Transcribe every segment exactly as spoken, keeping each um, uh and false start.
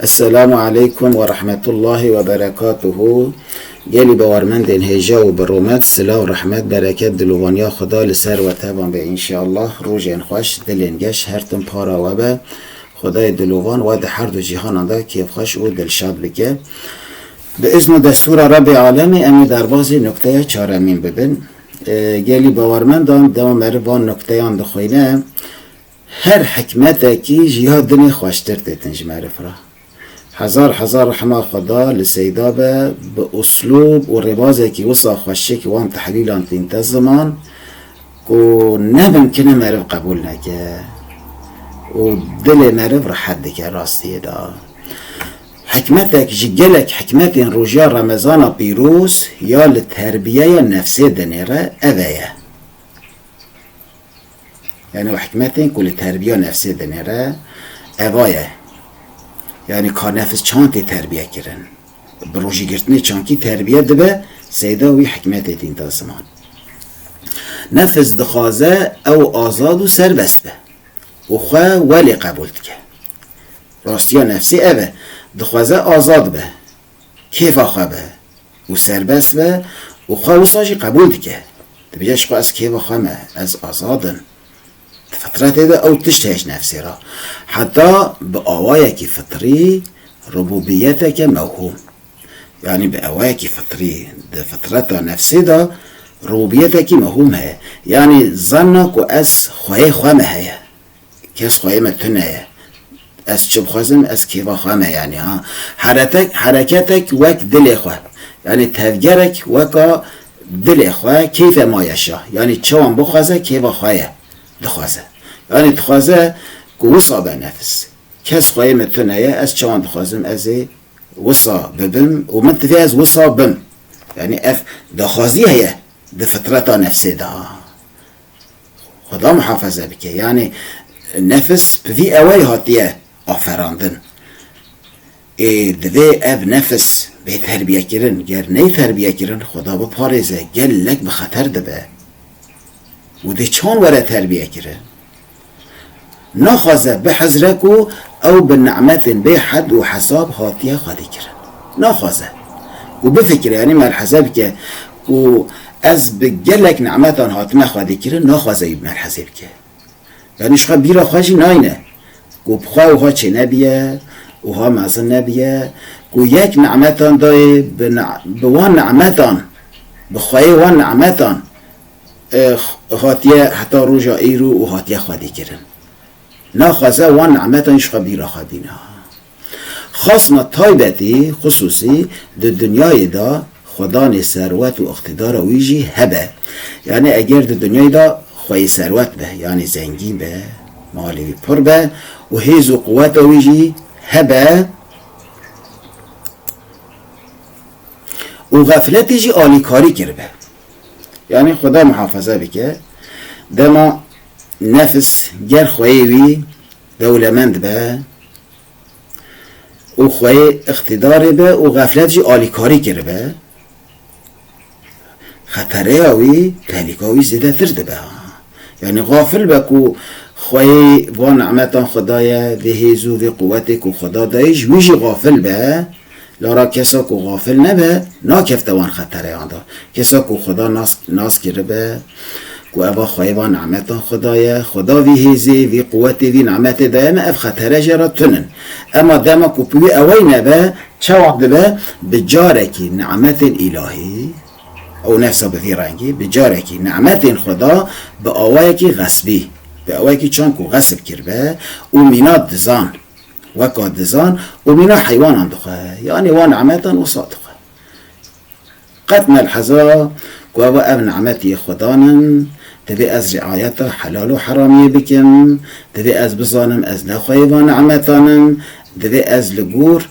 Esselamu aleykum ve rahmetullahi ve berekatuhu. Gelî bawermendên hêja û bi rûmet, silav, rehmet, bereket, dilovaniya Xweda li ser we tevan be înşeallah. Rojên xweş, dilên geş, her tim para we be. Xwedayê dilovan we di her du cîhanan de kêfxweş û dilşad bike. Bi îzn û destûra Rebbê Alemê em ê derbazî nukteya çaremîn bibin. Ê, gelî bawermendan dema meriv van nukteyan dixwîne, her hikmetekî ji ya dinê xweştir têtin ji meriv re. Hezar hezar rehma Xweda li Seyda be, bi uslûb û rêbazekî wisa xweşik wan tehlîlan tînte ziman ku ne mimkin e meriv qebûl neke û dilê meriv rehet dike rastiyê de. Hikmetek ji gelek hikmetên roja Remezana pîroz ya li terbiyeya nefsê dinêre ev e ye. Yani o hikmetên ku li terbiya nefsê dinêre eva ye. Yani ka nefs çawan tê terbiye kirin. Bi rojîgirtinê çankî terbiye dibe, seyda wî hikmetê tînta ziman. Nefs dixwaze ew azad û serbest be û xwe welê qebûl dike. Rastiya nefsê ev e, dixwaze azad be, kêfa xwe be û serbest be û xwe wisa jî qebûl dike. Dibêje ji xwe ez kêfa xwe me, ez azad im. Di fitretê de ew tişt heye ji nefsê re. Heta bi awayekî fitrî rububiyeteke mewhûm. Yanî bi awayekî fitrî di fitreta nefsê de rububîyetekî mehûm heye. Yanî zanna ku ez xweyê xwe me heye. Kes xweyê me tune ye. Ez çi bixwazim, ez kêfa xwe me yanî ha. Heretek, hereketek wek dilê xwe. Yanî tevgerek weka dilê xwe, keyfe ma yeşa. Yanî çawan bixwaze, kêfa xwe ye. Dixwaze. Yanî dixwaze ku wisa be nefs. Kes xweyê me tune ye, ez çawan dixwazim, ez ê wisa bibim û min divê ez wisa bim. Yanî ev daxwazî heye di fitreta nefsê de. Xweda muhafaze bike. Yanî nefis bi vî eweyî hatiye aferandin. Ê divê ev nefis bê terbiyekirin. Ger neyê terbiyekirin, Xweda biparêze, gelek bi xeter dibe. Û dê çawan were terbiyekirin? Naxwaze bihizre ku ew bi nimetên bê hed û hesab hatiye xwedîkirin. Naxwaze. Û bifikire, yanî melheze bike ku ez bi gelek nimetan hatime xwedîkirin, naxwaze wî melhezê bike. Yanî ji xwe bîra xwe jî nayne ku bi xwe wiha çênebiye, wiha mezin nebiye, ku yek nimetan dayê bi ni-, bi wan nimetan, bi xweyê wan nimetan e, hatiye heta roja îro û hatiye xwedîkirin. Naxwaze wan nimetan ji xwe bîra xwe bîne. Xasna taybetî, xisûsî, di dinyayê de xwedanê serwet û îqtîdara wî jî hebe. Yanî eger di dinyayê de xweyê serwet be, yanî zengîn be, malê wî pir be û hêz û quweta wî jî hebe, û xefletî jî alîkarî kiribe. Yanî Xweda muhafaza bike, dema nefis ger xweyê wî dewlemend be û xweyê îqtîdarê be û xeflet jî alîkarî kiribe, xetereya wî, tehlîka wî zêdetir dibe. Yanî xafil be ku xweyê van nimetan Xweda ye, vê hêz û vê quwetê ku Xweda dayê ji wî jî xafil be, lara kesa ku xafil nebe, nakefte wan xetereyan de. Kesa ku Xweda nas, nas kiribe, ku eva xweyê van nimetan Xweda ye, Xweda vî hêzê, vî quwetê, vî nimetê daye me, ev xetere jê re tunin. Ema dema ku bi wî ewey nebe, çawa dibe? Bi carekî nimetên îlahî, ew nefsa bi vî rengî, bi carekî nimetên Xweda bi awayekî xesbî, bi awayekî çan ku xesb kiribe û mîna dizan, weka dizan û mîna heywanan dixwe, yanî wan nimetan wisa dixwe. Qet nelheza ku eva ev nimetiyê Xwedan in, divê ez riayeta helal û heramiyê bikim, divê ez bizanim ez ne xweyê van nimetan im, divê ez li gor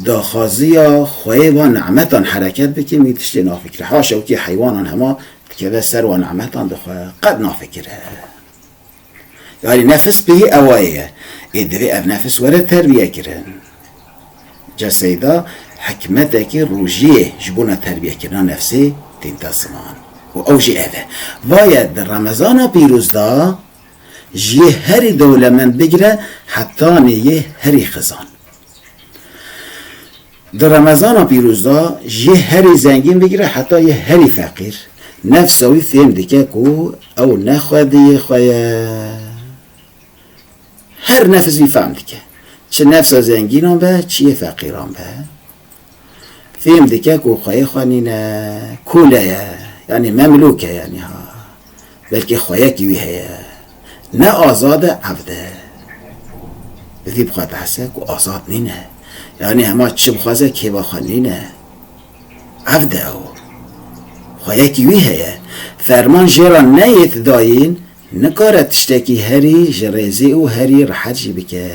daxwaziya xweyê van nimetan hereket bikim, wî tiştê nafikire. Haşa wekî heywanan hema dikeve ser wan nimetan dixwe, qet nafikire. Yanî nefis pêyî ewayê ye. Ê divê ev nefis were terbiye kirin. Ca seyda hikmetekî rojiyê ji bona terbiyekirina nefsê tînte ziman. Û ew jî ev e. Vaye di Remezana pîroz de ji yê herî dewlemend bigire hetanê yê herî xizan. Di Remezana pîroz de jê herî zengîn bigire heta yê herî feqîr, nefsa wî fêm dike ku ew ne xwediyê xwe ye. Her nefs wî fehm dike. Çi nefsa zengînan be, çi yê feqîran be. Fêm dike ku xweyê xwe nîne, kûle ye, yanî memlûk e, yanî ha. Belkî xweyekî wî heye. Ne azad e, evd e. Bi vî bixwe behse ku azad nîne. Yanî hema çi bixwaze kêfa xwe nîne. Evd e ew. Xweyekî wî heye. Ferman jê re neyê dayîn, nikare tiştekî herî ji rêzê û herî rehet jî bike.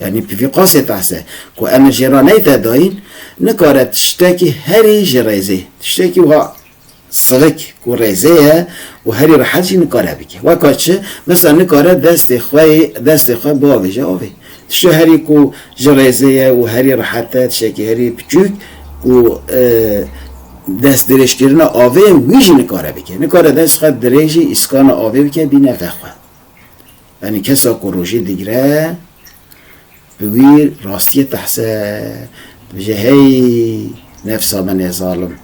Yanî bi vî qasê behse ku emir jê re neyte dayîn, nikare tiştekî herî ji rêzê, tiştekî wiha sivik ku rêzê ye û herî rehet jî nikare bike. Weka çi? Mesela nikare destê xwe, destê xwe biavêje avê. Tiştê herî ku ji rêzê ye û herî rehet e, tiştekî herî piçûk ku, e, destdirêjkirina avê ye, wî jî nikare bike. Nikare dest xwe dirêjî îskana avê bike, bîne vexwe. Yanî kesa ku rojî digire, bi wî rastiyê tehse, dibêje, hey nefsa min ê zalim.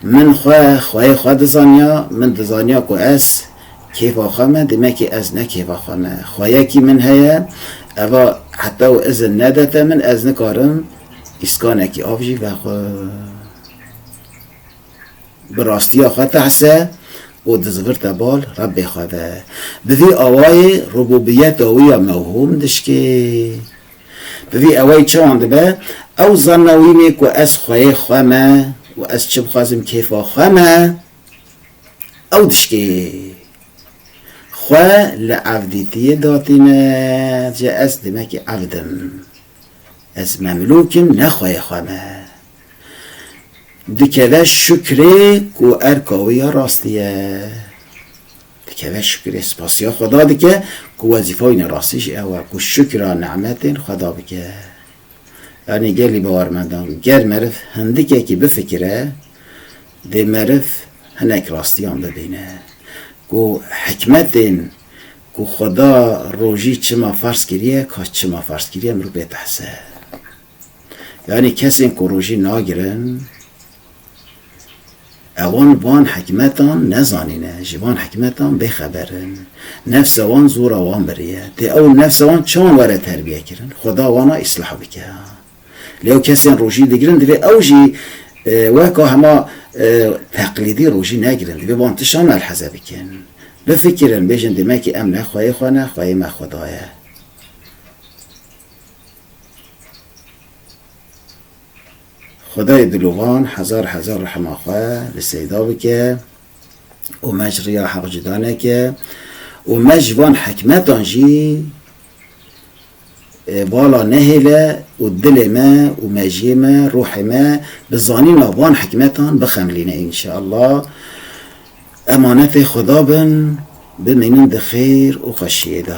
Min xwe, xweyê xwe dizaniya, min dizaniya ku ez kêfa xwe me, demekî ez ne kêfa xwe me. Xweyekî min heye, eva heta û izin nedete min, ez nikarim îskanekî av jî vexwim. Bi rastiya xwe tehse û dizivirte bal Rebbê xwe ve. Bi vî awayê rububiyeta wî ya mewhûm dişkê. Bi vî awayî çawan dibe? Ew zanna wî nê ku ez xweyê xwe me û ez çi bixwazim kêfa xwe me, ew dişkê. Xwe li evdîtiyê datîne, dibêje ez demekî evd im. Ez memlûk im, ne xweyê xwe me. Dikeve şukrê ku erka wî ya rastî ye. Dikeve şukrê, spasiya Xweda dike ku wezîfa wî ne rastî jî ew e ku şukra nimetên Xweda bike. Yanî gelî bawermendan, ger meriv hindikekî bifikire, dê meriv hinek rastiyan bibîne. Ku hikmetên ku Xweda rojî çima ferz kiriye, ka çima ferz kiriye, mirov pê dihese. Yanî kesên ku rojî nagirin, ewan van hikmetan nezanîne, ji van hikmetan bêxeber in. Nefsa wan zora wan biriye. Dê ew nefsa wan çawan were terbiye kirin? Xweda wana îslah bike. Lê ew kesên rojî digirin, divê ew jî, e, weka hema, e, teqlîdî rojî negirin. Divê van tiştan melheze bikin. Bifikirin, bêjin, demekî em ne xweyê xwe ne, xweyê me Xweda ye. Xwedayê dilovan hezar hezar rehma xwe li Seyda bike û me ji riya heq cuda neke û me ji van hikmetan jî, e, bala nehêle û dilê me û mejiyê me, ruhê me bi zanîna van hikmetan bixemilîne înşeallah. Emanetê Xweda bin, bimînin di xêr û xweşiyê de.